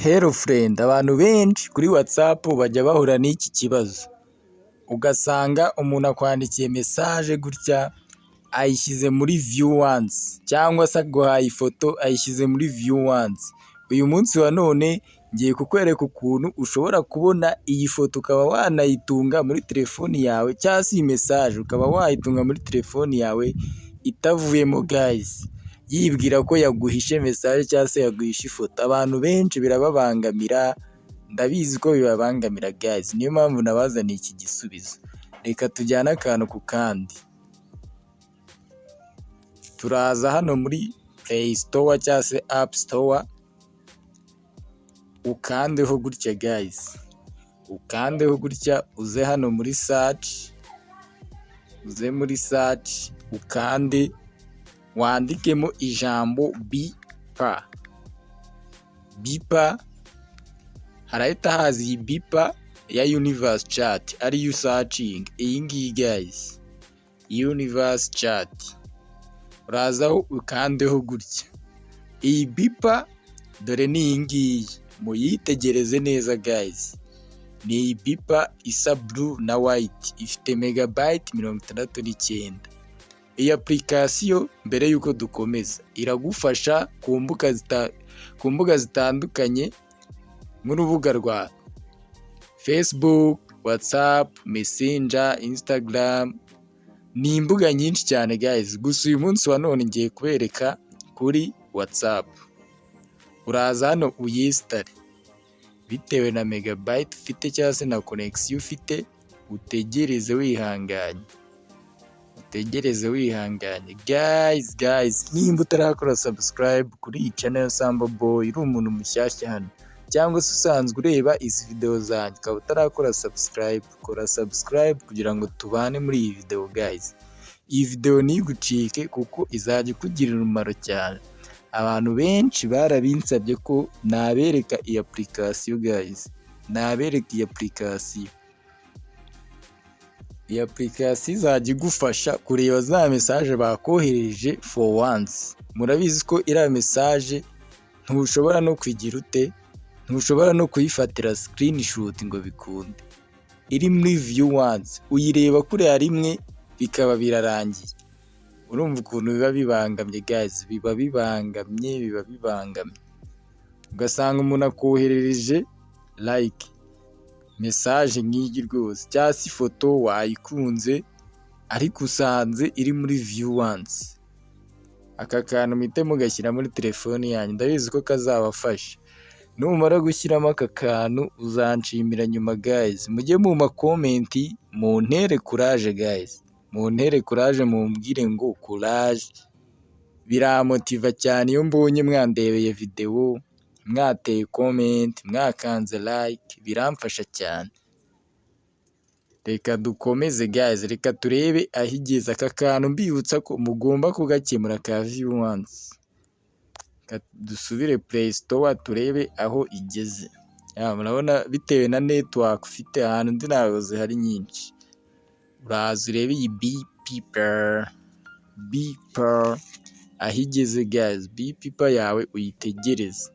Hello friend, abantu benshi kuri WhatsApp bajya bahura n'iki kibazo, ugasanga umuntu akwandikiye message gutya ayishyize muri view once, cyangwa se aguhaye ifoto ayishyize muri view once. Uyu munsi wa none ngiye kukwereka ukuntu ushobora kubona iyi foto ukaba wanayitunga muri telefoni yawe, cyangwa se iyi message ukaba wayitunga muri telefoni yawe itavuyemo guys, yibwira ko yaguhishe message cyangwa se yaguhishe ifoto. Abantu benshi birababangamira, ndabizi ko bibabangamira guys, niyo mpamvu nabazaniye iki gisubizo. Reka tujyane akantu ku kandi. Turaza hano muri Play Store cyangwa se App Store, ukandeho gutya guys, ukandeho gutya, uze hano muri search, uze muri search ukande, wandikemo ijambo Beeper. Beeper, harahita haza iyi Beeper ya Universe Chat, ariyo usearchinga, iyi ngiyi guys, Universe Chat, urazaho ukandeho gutya. Iyi Beeper dore ni iyi ngiyi, muyitegereze neza guys, ni iyi Beeper isa blue na white, ifite megabyte 69. Iyi application, mbere y'uko dukomeza, iragufasha ku mbuga zitandukanye nk'urubuga rwa Facebook, WhatsApp, Messenger, Instagram, ni imbuga nyinshi cyane guys, gusa uyu munsi wa none ngiye kubereka kuri WhatsApp. Uraza hano uyinstalle bitewe na megabyte ufite cyangwa se na connection ufite, utegereze wihanganye, utegereze wihanganye. Guys, guys, nimba utarakora subscribe kuri iyi channel ya Samba Boy, uri umuntu mushyashya hano cyangwa se usanzwe ureba izi video zanjye ukaba utarakora subscribe, kora subscribe kugira ngo tubane muri iyi video guys. Iyi video ntigucike kuko izajya ikugirira umumaro cyane. Abantu benshi barabinsabye ko nabereka iyi application guys, nabereka iyi application. Iyi application izajya igufasha kureba za message bakohereje for once. Murabizi ko iriya message ntushobora no kugira ute, ntushobora no kuyifatira screenshot ngo bikunde. Iri muri view once, uyireba kuriya rimwe bikaba birarangiye. Urumva ukuntu biba bibangamye guys, biba bibangamye, biba bibangamye. Ugasanga umuntu akoherereje like message nk'iyi rwose cyangwa se ifoto wayikunze ariko usanze iri muri view once. Aka kantu muhite mugashyira muri telefoni yanyu, ndabizi ko kazabafasha. Numara gushyiramo aka kantu uzanshimira nyuma guys, mujye mumpa comment muntere courage guys, muntere courage, mumbwire ngo courage, biramotiva cyane iyo mbonye mwandebeye video, mwateye comment, mwakanze like, biramfasha cyane. Reka dukomeze guys, reka turebe aho igeze. Aka kantu mbibutsa ko mugomba kugakemura ka view once. Reka dusubire Play Store turebe aho igeze. Murabona bitewe na network ufite, ahantu ndi ntabwo zihari nyinshi. Uraza urebe iyi Beeper, Beeper aho igeze guys, Beeper yawe uyitegereze,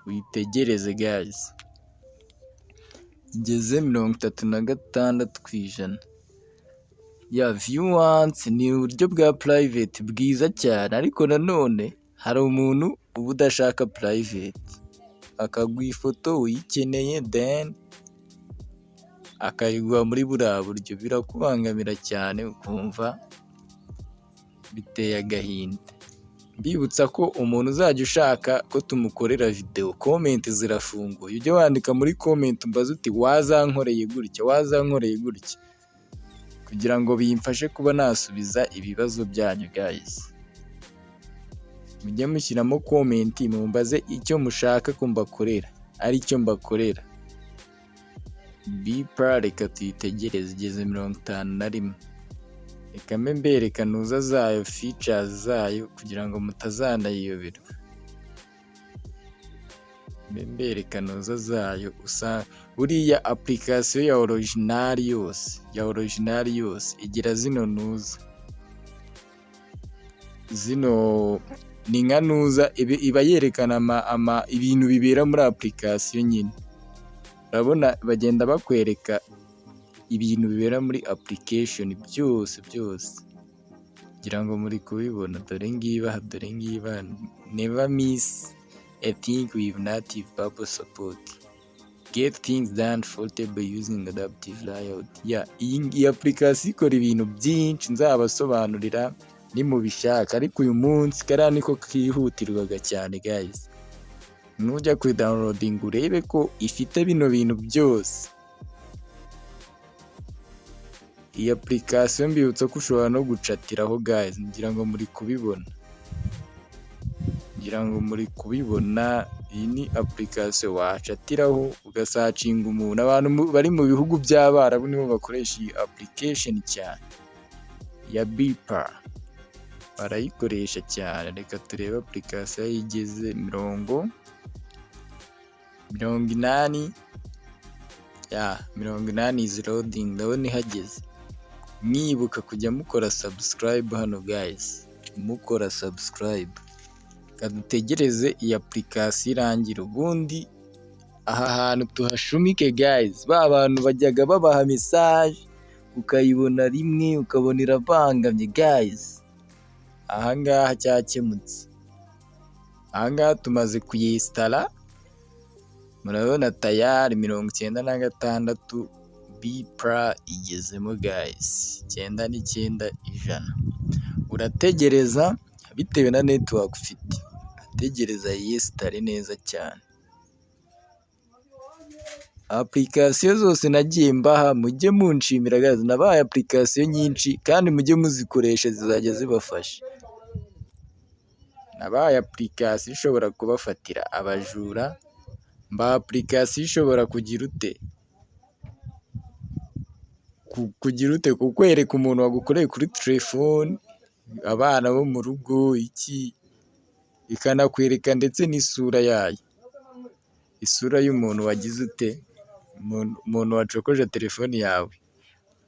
uyitegereze guys. Igeze 36%. Ya view once ni uburyo bwa private bwiza cyane, ariko nanone hari umuntu uba udashaka private, akaguha ifoto uyikeneye, then akayiguha muri buriya buryo, birakubangamira cyane ukumva biteye agahinda. Mbibutsa ko umuntu uzajya ushaka ko tumukorera video, comment zirafunguye, ujye wandika muri comment umbaze uti: "Wazankoreye gutya, wazankoreye gutya", kugira ngo bimfashe kuba nasubiza ibibazo byanyu guys. Mujye mushyiramo comment mumbaze icyo mushaka ko mbakorera, aricyo mbakorera. Beeper reka tuyitegereze, igeze 51. Reka mbe mbereka nuza zayo, features zayo, kugira ngo mutazanayiyoberwa. Mbe mbereka nuza zayo, buriya application ya original yose, ya original yose igira zino nuza, zino Ni nka nuza iba yerekana ibintu bibera muri application nyine. Urabona bagenda bakwereka ibintu bibera muri application byose byose. Ngira ngo muri kubibona, dore ngibi aha, dore ngibi aha, never miss a thing with native bubble support. Get things done affordable using adaptive layout. Yeah, iyi application ikora ibintu byinshi nzabasobanurira nimubishaka, ariko uyu munsi kariya niko kihutirwaga cyane, guys. Nujya kuyidownloadinga urebe ko ifite bino bintu byose. Iyi application mbibutsa ko ushobora no gucatiraho, guys, ngira ngo muri kubibona. Ngira ngo muri kubibona, iyi ni application wacatiraho ugasearchinga umuntu. Abantu bari mu bihugu by'Abarabu nibo bakoresha iyi application cyane ya Beeper, barayikoresha cyane. Reka turebe application aho igeze, 80, ya 80 is loading, ndabona ihageze. Mwibuka kujya mukora subscribe hano, guys, mukora subscribe. Reka dutegereze iyi application irangire, ubundi aha hantu tuhashumike, guys. Ba bantu bajyaga babaha message ukayibona rimwe ukabona irabangamye, guys, aha ngaha cyakemutse. Aha ngaha tumaze kuyinstalla, murabona tayari 96 Beeper igezemo, guys, 99%. Urategereza bitewe na network ufite, urategereza yinstalle neza cyane. Application zose nagiye mbaha mujye munshimira, guys, nabahaye application nyinshi kandi mujye muzikoresha, zizajya zibafasha. Nabahaye application ishobora kubafatira abajura, mbaha application ishobora kugira ute, kukwereka umuntu wagukoreye kuri telefoni, abana bo mu rugo iki, ikanakwereka ndetse n'isura yayo, isura y'umuntu wagize ute, umuntu wacokoje telefoni yawe.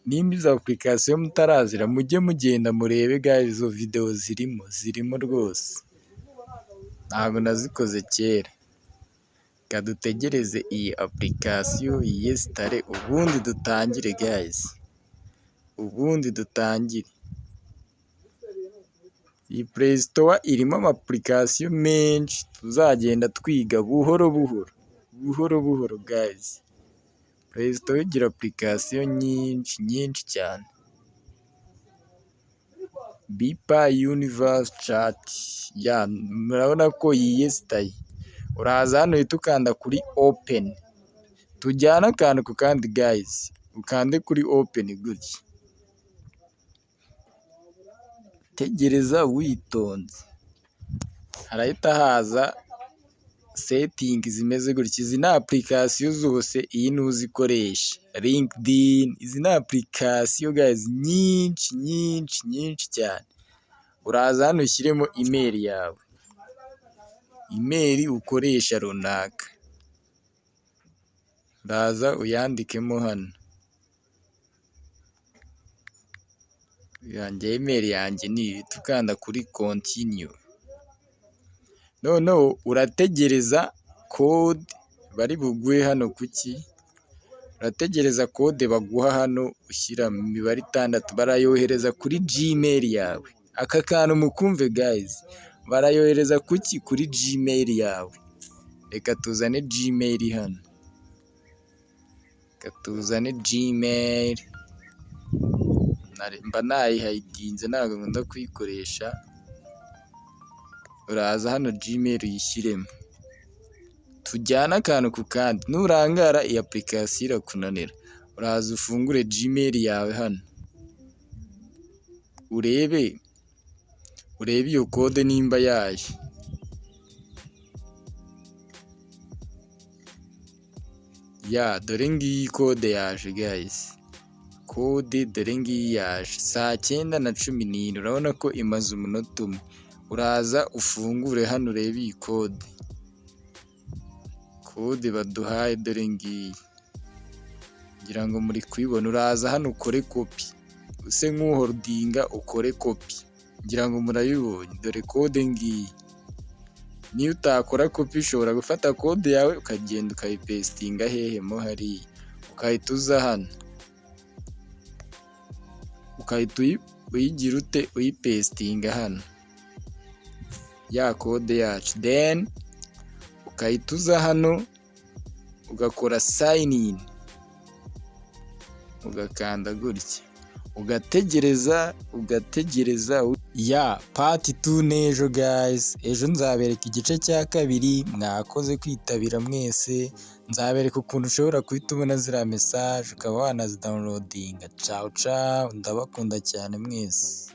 Nimba izo application mutarazira, mujye mugenda murebe guys, izo videwo zirimo, zirimo rwose, ntabwo nazikoze kera. Reka dutegereze iyi application yinstalle ubundi dutangire, guys, ubundi dutangire. Iyi Play Store irimo ama application menshi tuzagenda twiga buhoro buhoro, buhoro buhoro, guys. Play Store igira application nyinshi nyinshi cyane. Beeper Universe Chat, ya murabona ko yiyinstaye. Uraza hano uhita ukanda kuri open, tujyane akantu ku kandi, guys, ukande kuri open gutya. Tegereza witonze, harahita haza setting zimeze gutya. Izi ni application zose iyi ni uzikoresha, LinkedIn, izi ni application, guys, nyinshi nyinshi nyinshi cyane. Uraza hano ushyiremo email yawe, email ukoresha runaka, uraza uyandikemo hano. Njye email yanjye ni iyi, uhita ukanda kuri continue. Noneho urategereza code bari buguhe hano kuki, urategereza code baguha hano ushyira mu mibare 6, barayohereza kuri Gmail yawe. Aka kantu mukumve, guys, barayohereza kuki? Kuri Gmail yawe. Reka tuzane Gmail hano, reka tuzane Gmail, mba nayihidinze ntabwo nkunda kuyikoresha. Uraza hano Gmail uyishyiremo, tujyane akantu ku kandi, nurangara iyi application irakunanira. Uraza ufungure Gmail yawe hano, urebe iyo code nimba yaje. Ya dore ngiyi code yaje, guys, code dore ngiyi yaje saa 9:14, urabona ko imaze umunota umwe. Uraza ufungure hano urebe iyi code, code baduhaye dore ngiyi, ngira ngo muri kuyibona. Uraza hano ukore copy, use nk'uholdinga ukore copy, ngira ngo murabibonye, dore code ngiyi. Niyo utakora copy, ushobora gufata code yawe ukagenda ukayipastinga hehe? Mo hariya, ukahita uza hano ukahita uyigira ute? Uyipastinga hano ya code yacu, then ukahita uza hano ugakora sign in, ugakanda gutya, ugategereza, ugategereza. Ya part 2 n'ejo guys, ejo nzabereka igice cya kabiri. Mwakoze kwitabira mwese. Nzabereka ukuntu ushobora guhita ubona ziriya message ukaba wanazidownloadinga. Ciao ciao, ndabakunda cyane mwese.